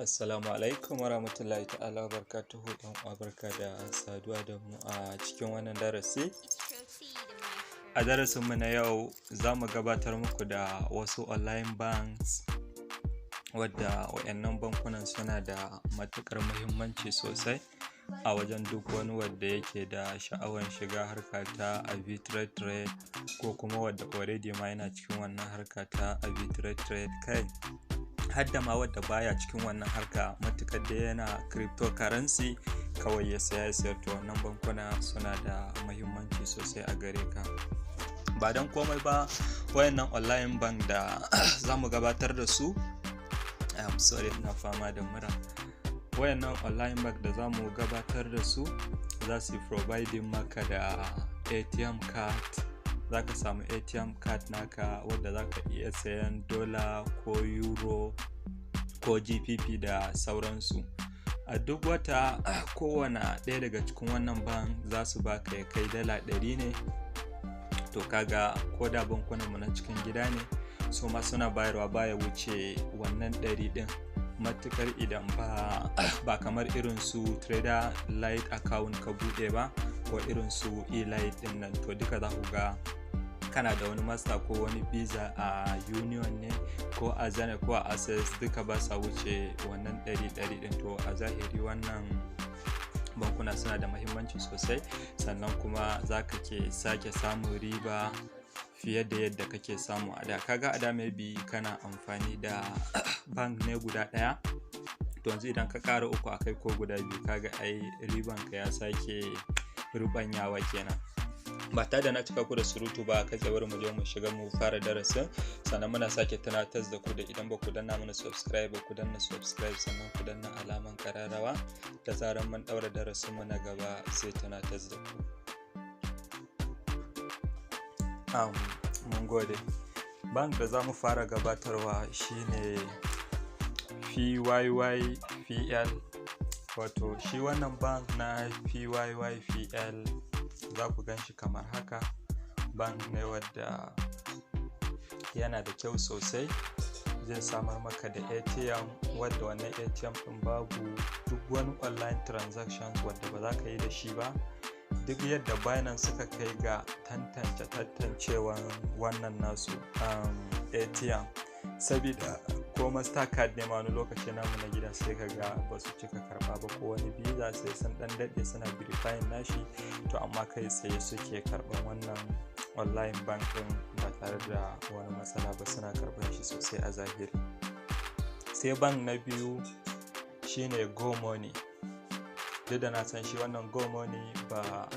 Assalamu alaikum warahmatullahi ta'ala wabarakatuhu. Yan uwa, barka da saduwa da mu a cikin wannan darasi. A darasinmu na yau za mu gabatar muku da wasu online banks, wadda waɗannan bankunan suna da matuƙar muhimmanci sosai a wajen duk wani wadda yake da sha'awar shiga harka ta arbitrage trade, ko kuma wadda already ma yana cikin wannan harka ta arbitrage trade, kai har da ma wadda baya cikin wannan harka, matuƙar da yana cryptocurrency kawai ya saya ya sayar. To, wannan bankuna suna da muhimmanci sosai a gare ka. Ba don komai ba, wayannan online bank da za mu gabatar da su, I'm sorry, ina fama da mura, wayannan online bank da za mu gabatar da su za su providing maka da ATM card. Za ka samu ATM card naka wadda za ka iya sayan dola ko euro ko GBP da sauransu. A duk wata, kowane ɗaya daga cikin wannan bank za su baka ya kai $100 ne. To, kaga ko da bankunanmu na cikin gida ne, su ma suna bayarwa, baya wuce wannan 100 ɗin, matukar idan ba kamar irin su Trader Lite account ka buɗe ba, ko irin su Elite ɗin nan. To, duka za ku ga kana da wani Master ko wani Visa a Union ne ko a Zenith ko a Access, duka ba sa wuce wannan 100 100 ɗin. To, a zahiri wannan bankuna suna da mahimmanci sosai. Sannan kuma za ka ke sake samun riba fiye da yadda kake samu a da. Kaga a da maybe kana amfani da bank ne guda ɗaya, to yanzu idan ka ƙara uku a kai ko guda biyu, kaga ai riban ka ya sake ruɓanyawa kenan. Ba tare da na cika ku da surutu ba, kai tsaye mu je mu shiga mu fara darasin. Sannan muna sake tunatar da ku da idan ba ku danna mana subscribe ba, ku danna subscribe, sannan ku danna alaman kararrawa. Da zaran mun daura darasin mu na gaba, zai tunatar da ku. Mun gode. Bank da za mu fara gabatarwa shine PYYPL. Wato shi wannan bank na PYYPL za ku gan shi kamar haka. Bank ne wadda yana da kyau sosai. Zai samar maka da ATM, wadda wannan ATM ɗin babu duk wani online transactions wadda ba za ka yi da shi ba. Duk yadda Binance suka kai ga tantance tantancewan wannan nasu ATM, sabida ko Mastercard ne ma wani lokaci namu na gida sai ka ga ba su cika karba ba, ko wani Visa sai sun dan daɗe suna verifying nashi. To, amma kai tsaye suke karban wannan online banking ba tare da wani matsala ba, suna karban shi sosai a zahiri. Sai bank na biyu shine Go Money. Duk da na san shi wannan Go Money ba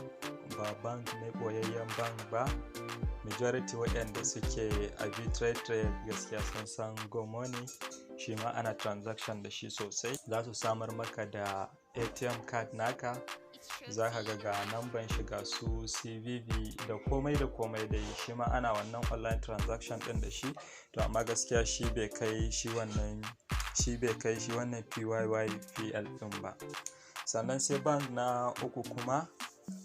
bank ne boyayyen bank ba, majority waɗanda suke arbitrage trade gaskiya sun san Go Money. Shi ma ana transaction da shi sosai. Za su samar maka da ATM card naka, za ka ga ga namban shiga su CVV da komai da komai da shi ma ana wannan online transaction din da shi. To, amma gaskiya shi bai kai shi wannan PYYPL din ba. Sannan sai bank na uku kuma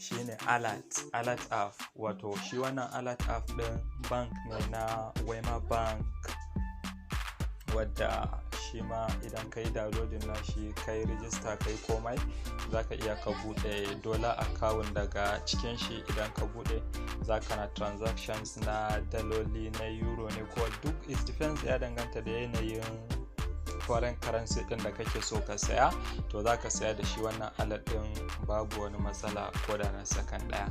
shine Alert Alert app. Wato shi wannan Alert app din bank ne na Wema Bank, wadda shi ma idan ka yi downloading na shi, ka yi rijista, ka yi komai, za ka iya ka bude dollar account daga cikin shi. Idan ka bude, za ka na transactions na daloli na euro ne ko duk, it depends, ya danganta da yanayin foreign currency din da kake so ka saya. To, za ka saya da shi wannan Alert din, babu wani matsala ko da na sakan daya.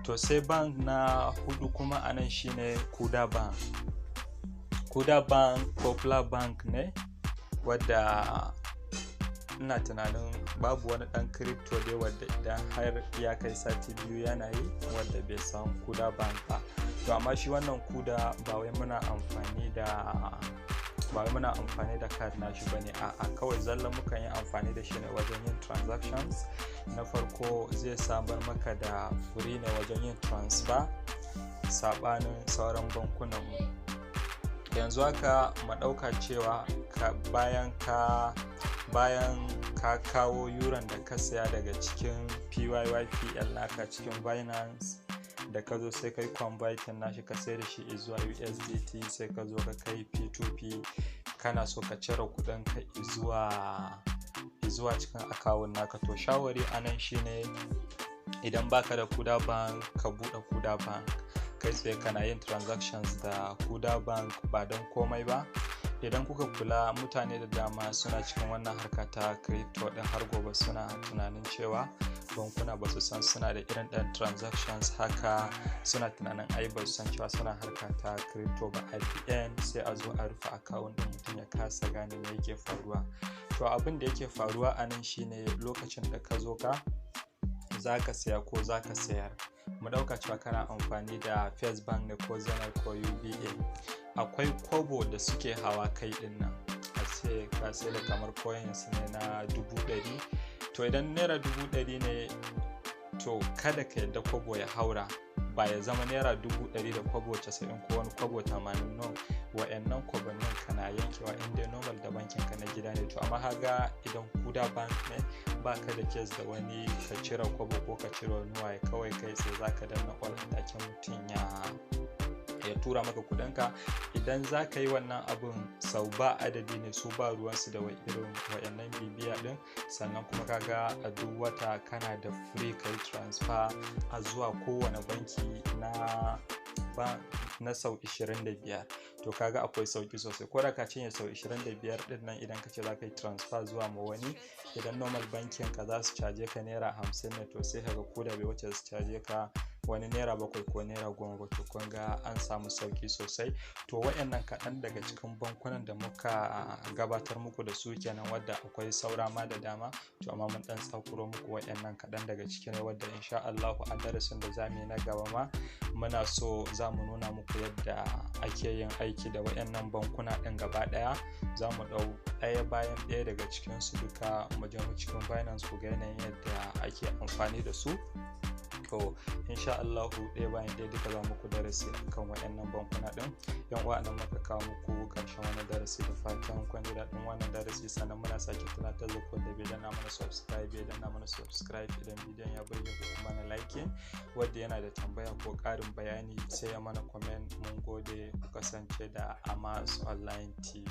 To, sai bank na hudu kuma anan shine Kuda Bank. Kuda Bank popular bank ne wadda ina tunanin babu wani dan crypto dai wadda idan har ya kai sati 2 yana yi wadda bai san Kuda Bank ba. To, amma shi wannan Kuda ba wai muna amfani da card nashi bane, a'a, kawai zalla mukan yi amfani da shi ne wajen yin transactions. Na farko, zai samar maka da free ne wajen yin transfer, sabanin sauran bankunan mu. Yanzu haka mu ɗauka cewa bayan ka kawo euron da ka saya daga cikin PYYPL naka cikin Binance, da ka zo sai kai converting nashi, ka sai da shi zuwa USDT, sai ka zo ka kai P2P. kana so ka cire kuɗinka zuwa cikin akawun naka. To shawari anan shine idan baka da Kuda Bank, ka buɗe Kuda Bank kai tsaye kana yin transactions da Kuda Bank. Ba don komai ba, idan kuka kula, mutane da dama suna cikin wannan harka ta crypto din, har gobe suna tunanin cewa bankuna ba su san suna da irin ɗan transactions haka. Suna tunanin ai ba su san cewa suna harka ta crypto ba. At the end sai a zo a rufe account din, mutum ya kasa gane me yake faruwa. To abin da yake faruwa a nan shine, lokacin da ka zo ka za ka saya ko za ka sayar, mu ɗauka cewa kana amfani da First Bank ne ko Zenith ko UBA, akwai kobo da suke hawa kai din nan. A ce ka sai da kamar coins ne na 100,000. To idan ₦100,000 ne, to kada ka yadda kobo ya haura, ba ya zama ₦100,000 da kobo 90 ko wani kobo 80. No, wa'annan kobannin kana yankewa in dai normal da bankin ka na gida ne. To amma haga idan Kuda Bank ne, baka da case da wani ka cire kobo ko ka cire wani waye. Kawai kai tsaye zaka danna all, a take mutum ya tura maka kudinka. Idan za ka yi wannan abun sau ba adadi ne, su ba ruwansu da irin wayannan bibiya din. Sannan kuma kaga a duk wata kana da free kai transfer a zuwa kowane banki na sau 25. To kaga akwai sauki sosai. Ko da ka cinye sau 25 din nan, idan ka ce za ka yi transfer zuwa ma wani, idan normal bankin ka za su caje ka ₦50 ne, to sai kaga ko da bai wuce su caje ka wani ₦7 ko ₦10 ba. To kun ga an samu sauki sosai. To wayannan kaɗan daga cikin bankunan da muka gabatar muku da su kenan, wadda akwai saura ma da dama. To amma mun ɗan tsakuro muku wayannan kaɗan daga ciki ne, wadda insha Allahu a darasin da zamu yi na gaba ma muna so za mu nuna muku yadda ake yin aiki da wayannan bankuna ɗin gaba ɗaya. Za mu ɗau ɗaya bayan ɗaya daga cikinsu duka, mu je mu cikin Binance ku ga yanayin yadda ake amfani da su. To insha Allahu ɗaya bayan ɗaya duka za muku darasi akan wayannan bankuna ɗin. Yan uwa, nan muka kawo muku ƙarshen wannan darasi, da fatan kun ji daɗin wannan darasi. Sannan muna sake tunatar da ku da bai danna mana subscribe, ya danna mana subscribe. Idan bidiyon ya burge ku, kuma na like. Wanda yana da tambaya ko ƙarin bayani, sai ya mana comment. Mun gode, ku kasance da Amas Online TV.